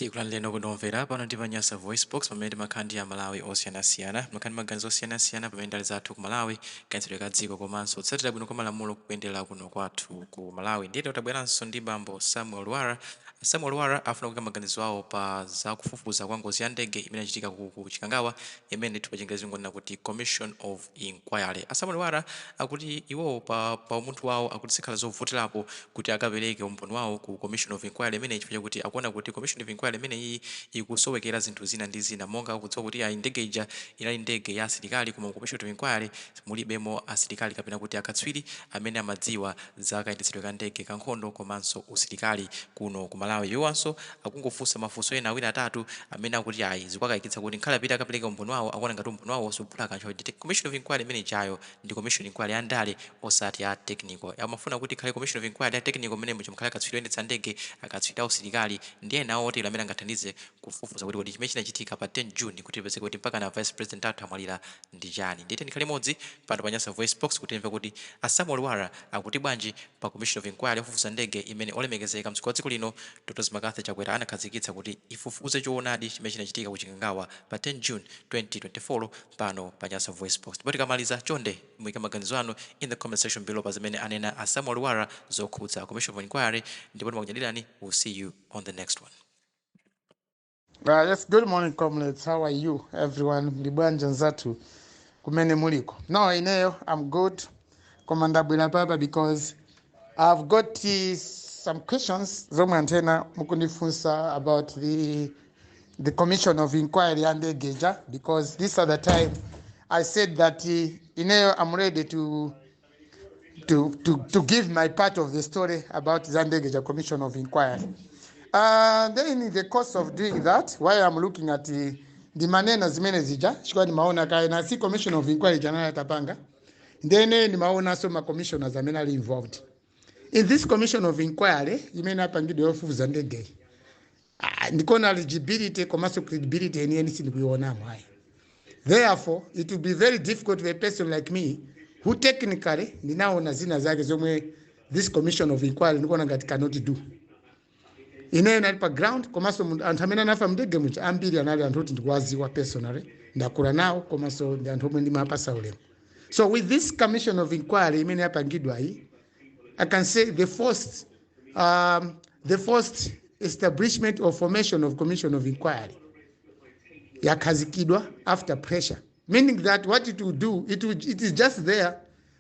Tikulandireni kunomvera pano ndi pa Nyasa Voice Box, pamene timakhala ndi Amalawi osiyanasiyana, makhala ndi maganizo osiyanasiyana pamene ndale zathu ku Malawi, kayendetsedwe ka dziko komanso kutsatira bwino kwa malamulo kuyendera kuno kwathu ku Malawi. Ndiye tabweranso ndi Bambo Samuel Lwara. Samuel Lwara afuna kuika maganizo awo pa zakufufuza kwa ngozi ya ndege imene yachitika ku Chikangawa, imene ndithu pachingerezi ngonena kuti Commission of Inquiry. A Samuel Lwara akuti iwowo pa umunthu wawo akuti zikhala zovutirapo kuti akapereke umboni wawo ku Commission of Inquiry imene, chifukwa chakuti akuona kuti Commission of Inquiry imeneyi ikusowekera zinthu zina ndi zina, monga kudziwa kuti ayi, ndege ija inali ndege ya asilikali, koma ku Commission of Inquiry mulibemo asilikali kapena kuti akatswiri amene amadziwa za kayendetsedwe ka ndege ka nkhondo komanso usilikali kuno ku Malawi. Iwowanso akungofunsa mafunso ena awiri, atatu amene akuti ayi, zikuwakayikitsa kuti nkhale apite akapereke umboni wawo. Akuona ngati umboni wawo suphula kanthu kuti Commission of Inquiry imene ijayo ndi Commission Inquiry ya ndale osati ya technical. Amafuna kuti ikhale Commission of Inquiry ya technical mmene mukhale akatswiri oyendetsa ndege, akatswiri a usilikali ndi ena otero amene angathandize kufufuza kuti kodi chimene chinachitika pa 10 June kuti ipezeke kuti mpaka na Vice President athu amwalira ndi chani. Ndiyete ndikhale limodzi pano pa Nyasa Voice Box kuti timve kuti a Samuel Lwara akuti bwanji pa Commission of Inquiry yofufuza ndege imene olemekezeka mtsogoleri wa dziko lino Dr McCarthy Chakwera anakhazikitsa kuti ifufuze choonadi chimene chinachitika ku Chikangawa pa 10 June 2024, pano pa Nyasa Voice Box. Ndipo tikamaliza, chonde muyike maganizo anu in the comment section below pa zimene anena a Samuel Lwara zokhudza Commission of Inquiry. Ndipo timakunyadirani. We'll see you on the next one. Yes, good morning, comrades. How are you, everyone? Muli bwanji nzathu kumene muliko? No, ineyo, I'm good. Koma ndabwera papa because I've got some questions zomwe anthu ena mukundifunsa about the Commission of Inquiry ya ndege ija, because this other time I said that ineyo I'm ready to give my part of the story about za ndege ija, Commission of Inquiry. Then in the course of doing that, while I'm looking at ndimanena zimene zija chifukwa ndimaona kaya na si Commission of Inquiry janala tapanga, ndene ndimaonanso ma commissioners amene ali involved in this Commission of Inquiry imene apangidwa yofufuza ndegeyi. Ah, ndikuona eligibility komanso credibility yeniyeni sindikuionamo ayi. Therefore, it will be very difficult for a person like me who technically ndinaona zina zake zomwe this Commission of Inquiry ndikuona ngati cannot do. Ineyo nali pa ground, komanso anthu amene anafa mndege muja ambiri anali anthu oti ndikuwaziwa personally, ndakula nawo, komanso ndi anthu omwe ndimapasa ulemu. So with this Commission of Inquiry imene yapangidwa iyi, I can say the first establishment or formation of Commission of Inquiry yakhazikidwa after pressure, meaning that what it will do, it is just there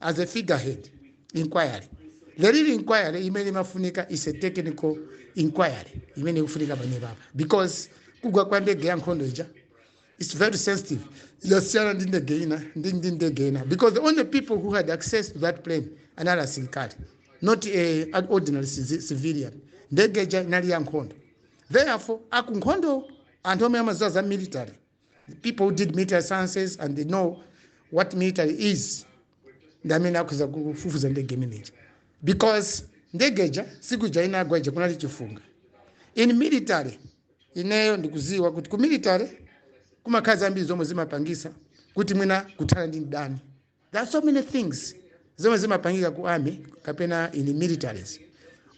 as a figurehead inquiry. The real inquiry imene imafunika is a technical inquiry imene ikufunika pamene papa, because kugwa kwa ndege ya nkhondo ija, it's very sensitive, yasiyana ndi ndege ina ndi ndege ina, because the only people who had access to that plane anali asilikali, not an ordinary civilian. Ndege ija inali ya nkhondo, therefore akunkhondo, anthu omwe amaziwa za military, the people who did military sciences and they know what military is, ndi amene akhoza kufufuza ndege imeneja, because ndege ija siku ija inagwa ija kunali chifunga. In military, ineyo ndikuziwa kuti ku military kumakhala zambiri zomwe zimapangisa kuti mwina kuthana ndi mdani. There are so many things zomwe zimapangika ku army kapena in militaries.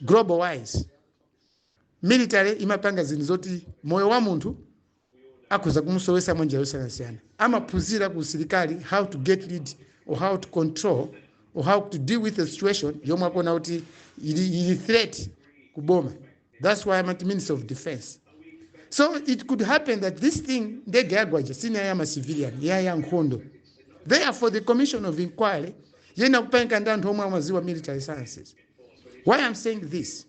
Global wise, military imapanga zinthu zoti moyo wa munthu akhoza kumusowesa mwanjira yosiyanasiyana. Amaphunzira ku usilikali how to get rid or how to control or how to deal with the situation yomwe akuona kuti ili threat kuboma. That's why amati Minister of Defense. So it could happen that this thing, ndege yagwaja, sina ya civilian, ya nkhondo. Therefore, the Commission of Inquiry yena kupanga ndi anthu omwe amaziwa military sciences. Why I'm saying this,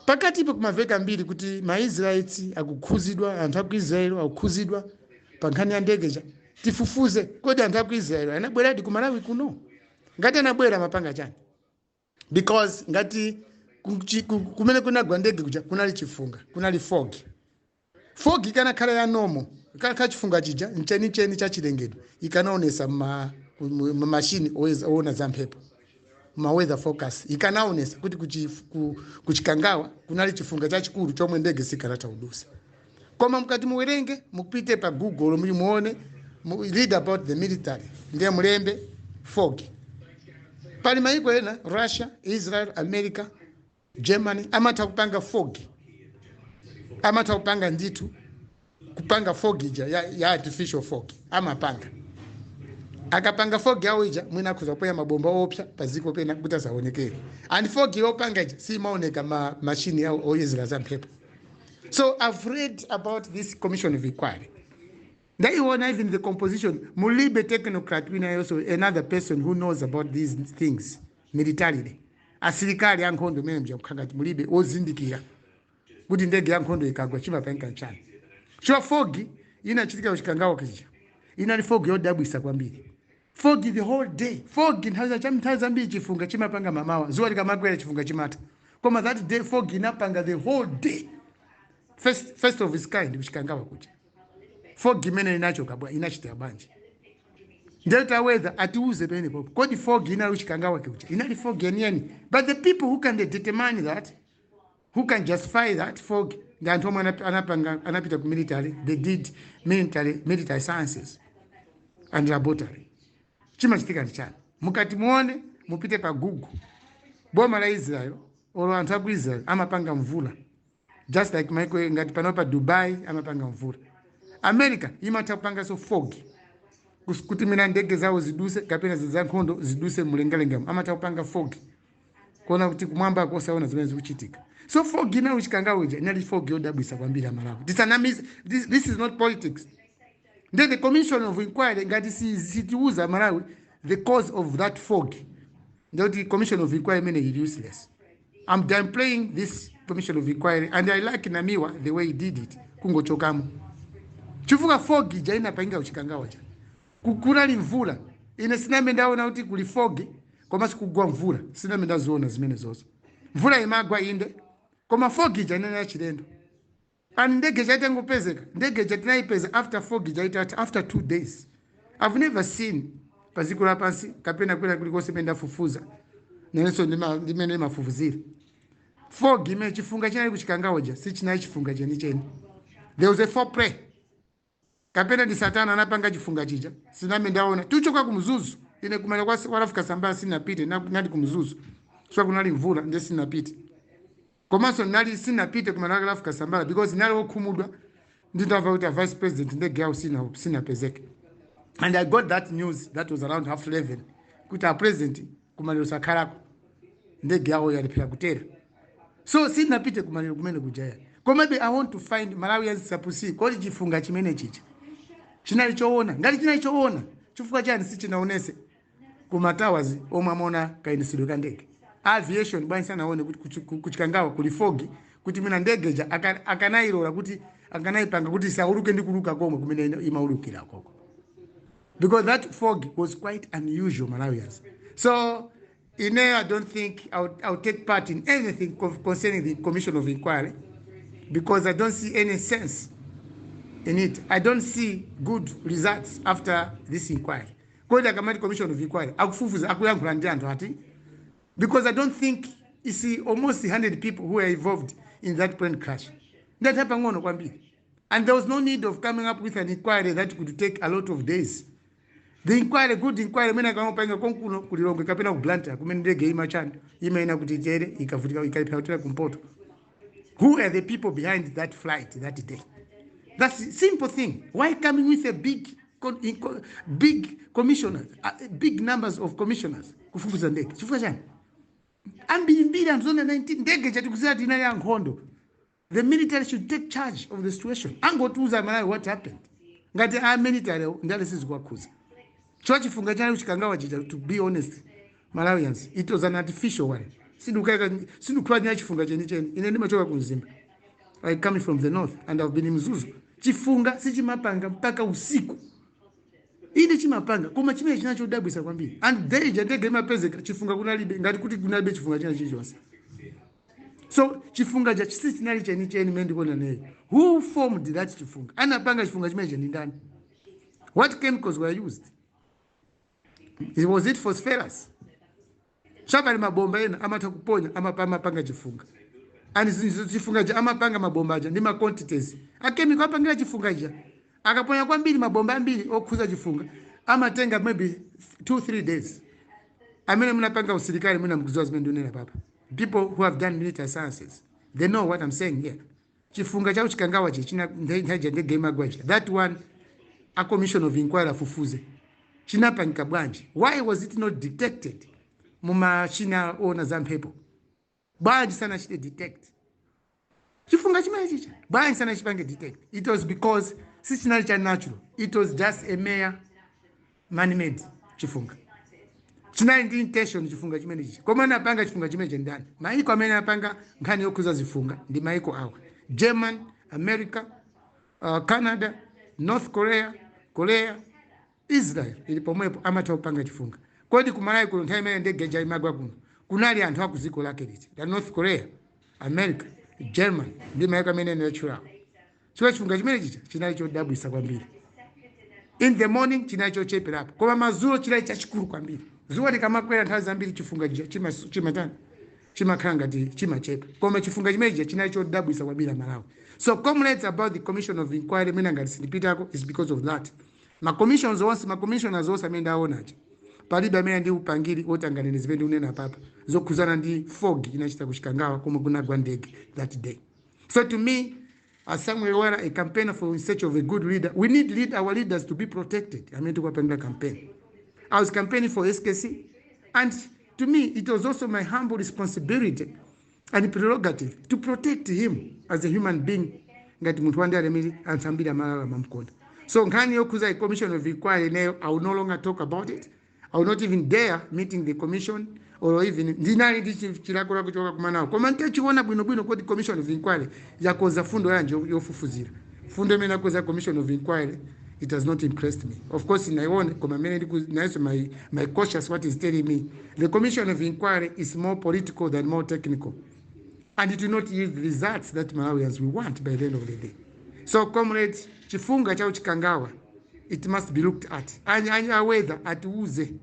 pakatipo kumaveka mbiri kuti maIsraelites akukhuzidwa, anthu aku Israel akukhuzidwa pa nkhani ya ndegeja. Tifufuze, kodi anthu aku Israel anabweradi ku Malawi kuno? Ngati anabwera, amapanga chani? Because ngati kumene kunagwa ndege kuja kunali chifunga, kunali fog, fog ikanakhala ya normal, ikanakhala chifunga chija mchenicheni cha chilengedwe, ikanaonesa mumashini oona za mphepo, ma weather forecast, ikanaonesa kuti kuChikangawa kunali chifunga chachikulu chomwe ndege sikanatha kudusa. Koma mukati muwerenge, mupite pa Google, muli muone, read about the military, ndiye mulembe fog. Pali maiko ena, Russia, Israel, America, Germany, amatha kupanga fog. Amatha kupanga ndithu, kupanga fog ija ya artificial fog amapanga. Akapanga fog yawo ija, mwina akhoza kuponya mabomba opsa paziko pena kuti asaonekere. And fog yopanga ija simaoneka ma machine yawo oyezera za mphepo. So I've read about this commission of inquiry, ndaiona even the composition, mulibe technocrat wina yonso, another person who knows about these things militarily, asilikali ankhondo mene mja kukhangati mulibe ozindikira kuti ndege ya nkhondo ikagwa chimapanga nchani. Sure, fog inachitika kuChikangawa kija inali fog yodabwisa kwambiri, fog the whole day. Fog nthawi zambiri chifunga chimapanga mamawa, zuwa likamakwera chifunga chimatha, koma that day fog inapanga the whole day. First of its kind kuChikangawa kuja. Fog imene inachoka bwa, inachita bwanji? Delta Weather atiuze pene popo, kodi fog inali kuChikangawa kuja inali fog yeniyeni? But the people who can determine that, who can justify that fog, ndi anthu omwe anapanga, anapita ku military. They did military sciences and laboratory. Chimachitika ndi chani? Mukati muone, mupite pa Google, boma la Israel olo anthu aku Israel amapanga mvula just like maiko ngati pano pa Dubai amapanga mvula. America imatha kupanganso fog kuti mina ndege zawo ziduse kapena za nkhondo ziduse mlengalengamo, amatha kupanga fog kuona kuti kumwamba kosaona zimene zikuchitika. So fog inali kuChikangawa ija inali fog yodabwisa kwambiri. Amalawi, tisanamize, this is not politics. Then the commission of inquiry ngati sitiuza Malawi the cause of that fog, ndekuti commission of inquiry imene ili useless. I'm downplaying this commission of inquiry, and I like Namiwa the way he did it, kungochokamo, chifukwa fog ija inapangika kuChikangawa cha kunali mvula. Ine sinambe ndaona kuti kuli fog koma sikugwa mvula, sinambe ndaziona zimene zozo. Mvula imagwa inde, koma fog ija inene yachilendo. And ndege chaitangopezeka, ndege chatinayipeza after fog ija, after 2 days. I've never seen paziko lapansi kapena kwina kulikonse pene ndafufuza nenenso ndimene ndimafufuzira, fog imene chifunga chinali kuChikangawa ja sichinali chifunga chenicheni. There was a foreplay, kapena ndi Satana anapanga chifunga chija, siname ndaona. Tuchoka kuMzuzu, ine kumene kwa Ralph Kasambara sinapite, nali kuMzuzu so kunali mvula, nde sinapite. Komanso nali sinapite kumene kwa Ralph Kasambara because nali wokhumudwa ndinamva kuti a vice president ndege yawo sinapezeke. And I got that news, that was around half 11, kuti a president kumaliro sakhalako, ndege yawo yalephera kutera. So sinapite kumaliro kumene kujaya. Komabe I want to find, Malawians sapusi, kodi chifunga chimene chicha chinali choona? Ngati chinali choona, chifukwa chani sichinaonese kuma towers omwe amaona kayendetsedwe ka ndege, aviation? Bwanji sanaone kuti kuChikangawa kuli fog, kuti mwina ndege ja akanayilola kuti akanayipanga kuti isauluke ndi kuluka komwe kumene imaulukira koko? Because that fog was quite unusual, Malawians. So ine I don't think I'll take part in anything concerning the commission of inquiry because I don't see any sense in it. I don't see good results after this inquiry. Kodi akamati commission of inquiry akufufuza, akuyankhula ndi anthu ati? Because I don't think it's almost 100 people who are involved in that plane crash. Ndatha pang'ono kwambiri. And there was no need of coming up with an inquiry that could take a lot of days. The inquiry, good inquiry, imene akamapanga konkuno kuLilongwe kapena ku Blantyre kumene ndege imachani imaina kuti itere ikavutika ikalephera kutera kumpoto. Who are the people behind that flight that day? That's a simple thing. Why coming with a big, big commissioners, big numbers of commissioners kufufuza ndege? Chifukwa chani? Ambirimbiri anthu zona 19, ndege chatikuziwa tinali ankhondo. The military should take charge of the situation. Angotiuza Malawi what happened. Ngati a military ndale sizikuwakhuza. Chifukwa chifunga chali kuChikangawa chija, to be honest, Malawians, it was an artificial one. Sindikukhala china chifunga chenicheni. Ine ndimachoka ku Mzimba. I coming from the north and I've been in Mzuzu. Chifunga sichimapanga mpaka usiku. Ine chimapanga, koma chimene chinachodabwisa kwambiri, and day ija ndege imapezeka chifunga kunalibe, ngati kuti kunalibe chifunga china chilichonse. So chifunga cha chisi chinali chenicheni mene ndikuona neyo. Who formed that chifunga? Anapanga chifunga chimenechi ndi ndani? What chemicals were used? Was it phosphorus? Chapali mabomba ena amatha kuponya, amapanga chifunga. And chifunga cha amapanga mabomba aja ndi ma quantities a chemical apangira chifunga ija. Akaponya kwambiri, mabomba ambiri okhuza chifunga amatenga maybe 2 3 days. Amene munapanga usilikali mwina mkuziwa zimene ndinena papa. People who have done military sciences, they know what I'm saying here. Chifunga cha kuChikangawa chi china nthawi ndege imagwaja, that one a commission of inquiry afufuze chinapangika bwanji. Why was it not detected mumachina ona za mphepo? Bwanji sanachite detect chifunga chimene chicha? Bwanji sanachipange detect? It was because sichinali cha natural. It was just a mere man-made chifunga. Chinali ndi intention chifunga chimene chicha. Koma anapanga chifunga chimene ndani? Maiko amene anapanga nkhani yokhuza zifunga ndi maiko awa: German, America, Canada, North Korea, Korea, Israel ili pomwepo, amatha kupanga chifunga. Kodi kuMalawi kuno nthawi imene ndege ija imagwa kuno kunali anthu aku dziko lake liti la North Korea, America, German ndi maiko amene ndinatchulawo? Chifukwa chifunga chimene chicha chinali chodabwisa kwambiri. In the morning chinali chocheperapo, koma madzulo chinali chachikulu kwambiri. Zuwa likamakwera, nthawi zambiri chifunga chija chimatani, chimakhala ngati chimachepa, koma chifunga chimene chija chinali chodabwisa kwambiri, Malawi. So comrades, about the commission of inquiry imene ngati sindipitako is because of that. Ma commissions onse, ma commissioners onse amene ndaonacha, palibe amene ndi upangiri wotanganira zimene ndikunena papa zokhuzana ndi fog inachita kuChikangawa komwe kunagwa ndege that day. So to me, as Samuel Wera, a campaigner for in search of a good leader, we need our leaders to be protected. Amene tikuwapangira campaign, I was campaigning for SKC, and to me it was also my humble responsibility and prerogative to protect him as a human being, ngati munthu wandi alemeri, anthu ambiri amalala mamkonda. So nkhani yokhuza a commission of inquiry ineyo, I will no longer talk about it. I will not even dare meeting the commission or even ndinali ndi chilakolako choka kumanawo, koma ntachiona bwinobwino kuti commission of inquiry yakonza fundo yanji yofufuzira. Fundo imene yakonza commission of inquiry, it has not impressed me. Of course naione, koma amene nayenso my cautious, what is telling me, the commission of inquiry is more political than more technical, and it will not yield the results that Malawians we want by the end of the day. So comrades, chifunga cha Chikangawa, it must be looked at. Anya a weather atiuze,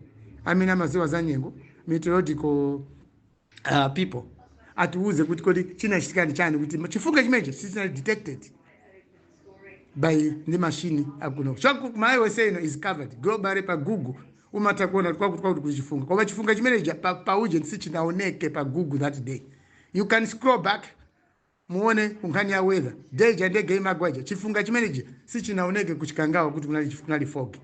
amene amaziwa za nyengo, meteorological people atiuze kuti kodi chinachitika ndi chani kuti chifunga chimenechi sichinali detected by ndi machine akuno. So Malawi wese ino is covered globally pa Google, umatha kuona kwakuti kwakuti kuli chifunga, koma chifunga chimenechi pa uje sichinaoneke pa Google that day. You can scroll back muone kunkhani ya weather deja ndege imagwaja, chifunga chimenechi sichinaoneke kuChikangawa kuti kunali fog.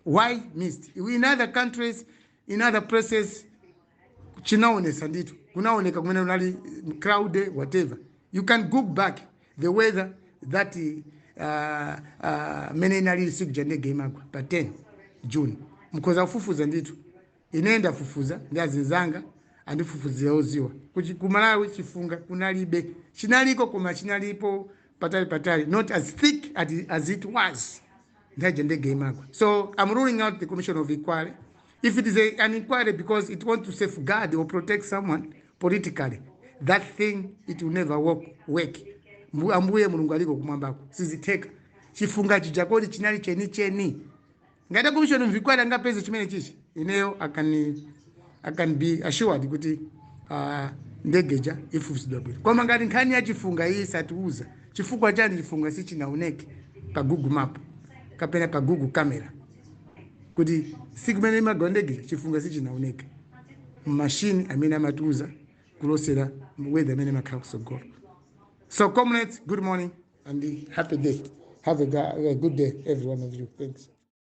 Why missed? In other countries, in other places chinaonesa ndithu, kunaoneka kumene kunali cloud, whatever. You can google back the weather that mene inalili siku ja ndege imagwa pa 10 June. Mukhoza kufufuza ndithu. Ine ndafufuza ndi azinzanga andifufuzira oziwa kuti kuMalawi chifunga kunalibe. Chinaliko, koma chinalipo patali patali, not as thick as it was nthawi ndege imagwa. So I'm ruling out the commission of inquiry. If it is an inquiry because it wants to safeguard or protect someone politically, that thing, it will never work. Ambuye Mulungu aliko kumwambako, sizitheka. Chifunga chija kodi chinali cheni cheni? Ngati commission of inquiry angapeze chimene chichi, ineyo I can be assured kuti ndegeja ifufuzidwa bwino. Koma ngati nkhani ya chifunga iyi satiuza chifukwa chani chifunga sichinaoneke pa Google Map kapena pa Google camera, kuti siku imene imagwa ndege chifunga sichinaoneke mumashini amene amatiuza kulosera weather amene makhala kusogolo. So comrades, good morning and happy day. Have a good day, every one of you. Thanks.